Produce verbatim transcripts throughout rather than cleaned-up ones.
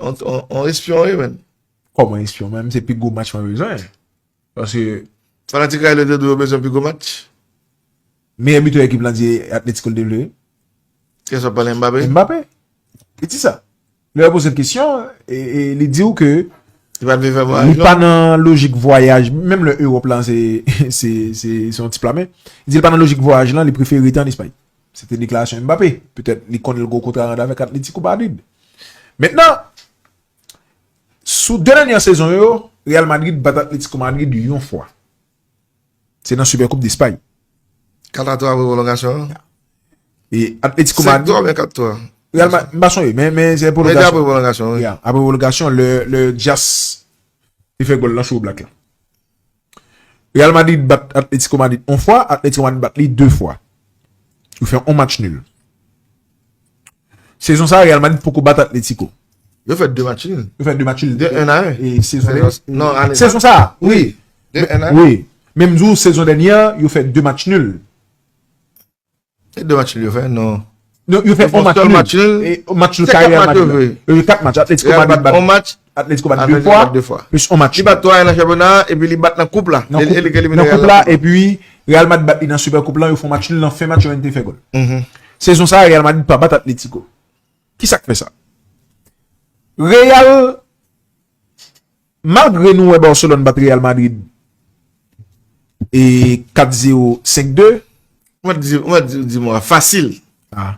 On, on, on espyon, wi, men. Kòman espyon? Menm se pi gwo match mwen bezwen. Paske Fanatik Rayo te di yo bezwen pi gwo match. Meyè bitè ekip lan di Atletico l te vle. Kèso pale Mbappé? Mbappé. Li di sa. Lè yo poze l kesyon, e, e, li di w ke Li pa t vle fè li vwayaj, pa non? Nan lojik vwayaj, menm lè Ewòp lan se se se se yon ti plamen. Li di li pa nan lojik vwayaj lan, li prefere rete an Espay. Se te deklarasyon Mbappé. Petèt li konnen l gen yon kontra rande avèk Atletico Madrid. Mentnan, sou de dènye sezon yo, Real Madrid bat Atletico Madrid yon fwa. Se nan Super Coupe d'Espagne. Kat a twa apre pwolongasyon an. E Atletico Senk Madrid. twa oubyen kat twa? Real Madrid, m pa sonje, men, men se Men se pwolongasyon. Apre pwolongasyon, wi. Yeah, apre pwolongasyon, lè, lè Dias te fè gòl lan sou Oblak la. Real Madrid bat Atletico Madrid yon fwa, Atletico Madrid bat li de fwa. Yo fè yon match nul. Sezon sa, Real Madrid poko bat Atletico. Yo fè de match nul. Yo fè de match nul. De un à un. E sezon Sezon- non, ane Sezon sa, wi. De un à un. Wi. Menm jou, sezon dènye, yo fè de match nul. E de match nul yo fè, non. Non, yo fè Yo fè yon match sèl nul. match nul. E match nul Se ka kat Real match yo Madrid. Fè. Yo kat match. Atletico Real Madrid bat bat yon match, Atletico bat de Atletico fwa. bat de fwa. Plis yon match Li nul. Bat twa nan chanpyona, epi li bat nan koup la. Nan Li- koup, li elimine nan Real koup la, nan koup. Epi Real Madrid bat li nan Super Coupe la, yo fè yon match nul nan fen match yo, yo te fè gòl. Mhm. Sezon sa, Real Madrid pa bat Atletico. Ki sa k fè sa? Real, malgre nou wè Barcelone bat Real Madrid e kat zewo, senk de, Ou mèt di, ou mèt di, di mo a fasil. ah.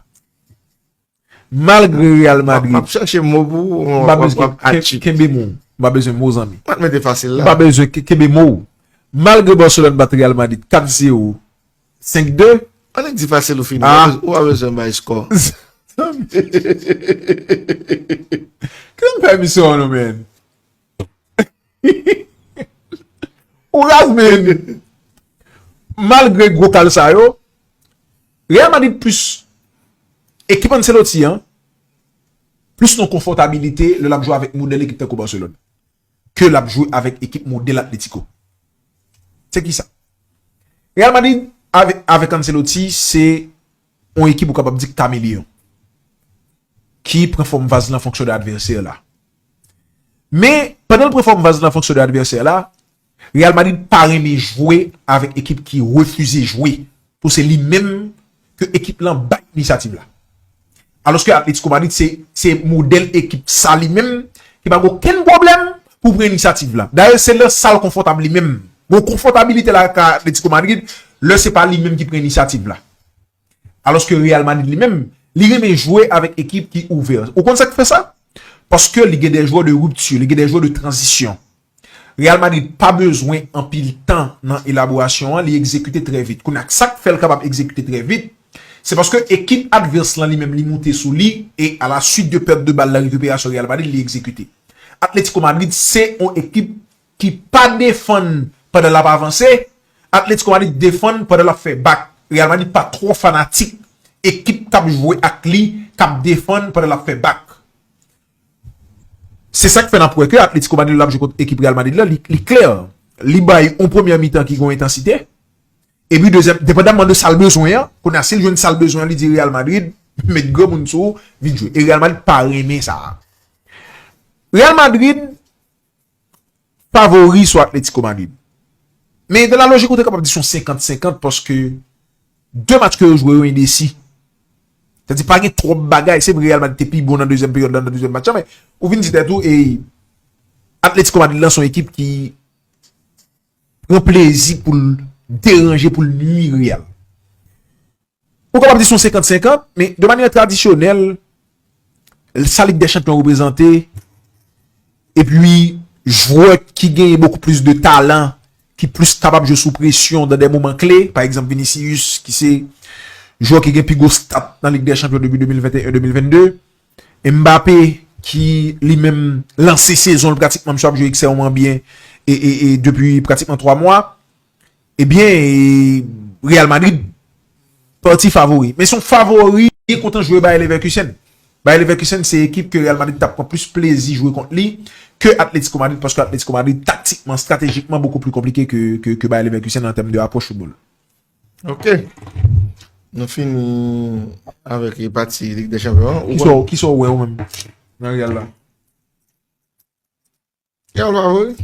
Malgre Real M ap Madrid, chèche mo pou ou, m pa w ap- bezwen w ap achi. Kenbe mo. M pa bezwen mo, zanmi. M ap mete fasil M pa la. Bezwen ke- kenbe mo. Malgre Barcelone bat Real Madrid kat zewo, senk de. Annik di fasil ou fini. Ah. Ou pa bezwen bay skò. Kè m fè misyon an, non, men. Ou raz, men. Malgre gwo kal sa yo, Real Madrid plis ekip Ancelotti an, plis nan konfòtabilite lè l ap jwe avèk modèl ekip tankou Barcelone ke l ap jwe avèk ekip modèl Atletico. Se ki sa? Real Madrid avèk, avèk Ancelotti, se yon ekip ou kapab di kameleyon ki pran fòm vaz lan fonksyon de advèsè la. Men, pandan l pran fòm vaz lan fonksyon de advèsè la, Real Madrid pa renmen jwe avèk ekip ki refize jwe. Pou se li menm ke ekip lan bay inisyativ la. Alòske Atletico Madrid se, se modèl ekip sa li menm ki pa gen okenn pwoblèm pou pran inisyativ la. Dayè, se lè sa l konfòtab li menm. Bon, konfòtabilite la ka Atletico Madrid, lè se pa li menm ki pran inisyativ la. Alòske Real Madrid li menm, li renmen jwe avèk ekip ki ouvè. Ou konn sa k fè sa? Paske li gen de jwè de ripti, li gen de jwè de tranzisyon. Real Madrid pa bezwen anpil tan nan elaborasyon an, li egzekite trè vit. Kounye a, sa k fè l kapab egzekite trè vit, se paske ekip advès lan li menm li moute sou li, e a la suite de perte de balle la, rekiperasyon Real Madrid, li egzekite. Atletico Madrid se yon ekip ki pa defann pandan l ap avanse, Atletico Madrid defann pandan l ap fè bak. Real Madrid pa twò fanatik ekip k ap jwe ak li, k ap defann pandan l ap fè bak. Se sa k fè n ap wè ke Atletico Madrid l ap jwe kont ekip Real Madrid la, li, li klè. Li bay yon premyè mitan ki gen yon entansite. Epi dezyèm, depandamman de sa l bezwen an, kounye a, si l jwenn sa l bezwen an, li di Real Madrid, met granmoun sou ou, vin jwe. E Real Madrid pa renmen sa. Real Madrid favori sou Atletico Madrid. Men dan la lojik, ou te kapab di se yon senkant senkant paske de match ke yo jwe yo endesi. Sètadi pa gen twòp bagay. Se vre Real Madrid te pi bon nan dezyèm peryòd la, nan dezyèm match la, men ou vin di tèt ou, e Atletico Madrid lan se yon ekip ki pran plezi pou l deranje, pou l nwi Real. Ou kapab di se yon senkant senkant, men de manyè tradisyonèl, sa Lig dè Chanpyon reprezante, epi jwè ki genyen bokou plis de talan, ki plis kapab jwe sou presyon dan de moman kle, pa egzanp Vinicius, ki se jwè ki gen pi gwo stat nan Lig dè Chanpyon depi de mil venteyen de mil vennde, Mbappé, ki li menm lanse sezon l pratikman, misye ap jwe ekselman byen e, e, e depi pratikman twa mwa. Ebyen, e, Real Madrid pati favori. Men se yon favori ki kontan jwe Bayer Leverkusen. Bayer Leverkusen se ekip ke Real Madrid t ap pran plis plezi jwe kont li ke Atletico Madrid, paske Atletico Madrid taktikman, estratejikman, bokou pli konplike ke, ke, ke Bayer Leverkusen an tèm de apwòch foutbòl. Ok. Nou fini avèk pati Lig dè Chanpyon an. Ou Kisa w, kisa w wè ou menm nan Real la? Real favori.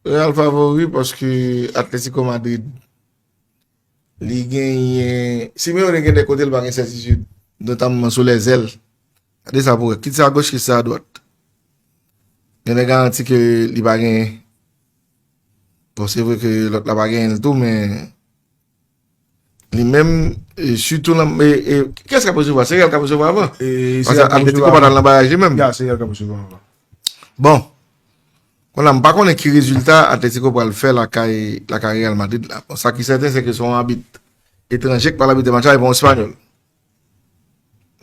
Real favori paske Atletico Madrid, li genyen, Simeone gen de kote l pa gen sètitid, notamman sou lèzèl. Gade sa pou wè. Kit se a goch, kit se a dwat. Gen de garanti ke li pa genyen. Bon, se vre ke lòt la pa genyen l tou, men li menm, e, sitou nan, e, e, kiyès k ap resevwa? Se Real k ap resevwa avan. E, se Paske Real k ap Atletico resevwa pa avan. Nan baraj li menm. Ya, se Real k ap resevwa avan. Bon. Kounye a, m pa konnen ki rezilta Atletico pral fè lakay, lakay Real Madrid la. Bon, sa ki sèten, se ke se yon abit etranje k pral abitre match la, e pa yon espanyòl.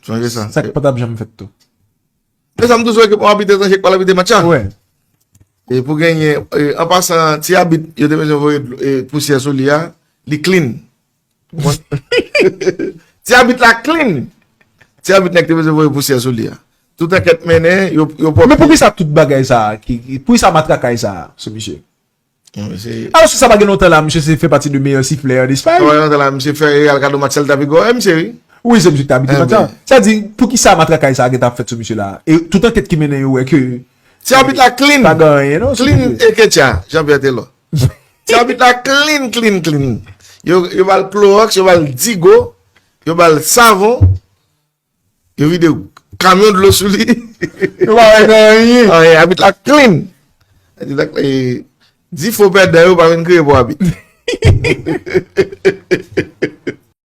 Sonje sa. Sa k pa t ap janm fèt tou. Men sa m toujou wè ke bon abit etranje k pral abitre match la. Wè. E pou genyen, e, an pasan, ti abit, yo te bezwen voye dlo, e, pousyè sou li a, li clean. Ti abit la clean. Ti abit nèg te bezwen voye pousyè sou li a. Tout ankèt mennen, yo, yo pwòp. Men poukisa tout bagay sa a, ki, ki- poukisa matrakay sa a, sou misye? Non, men se Alòske sa pa gen lontan la, misye se fè pati de meyè siflè an Espay. Sa pa gen lontan la, misye fè Real kado match Celta Vigo, e, misye, wi. Wi, se misye ki te abitre Enben. Match la. Sa di, poukisa matrakay sa a gentan ap fèt sou misye la? E tout ankèt ki mennen yo wè ke Ti abit la clean. Pa gen anyen, non, sou Clean misye. Eketcha, Jean-Pierre Telor. Ti abit la clean, clean, clean. Yo, yo ba l klowòks, yo ba l digo, yo ba l savon, yo vide kamyon dlo sou li. Yo pa wè nan anyen. Anyen, abit la clean. Abit la clean. Di fo pèdan yo pa vin kriye pou abit.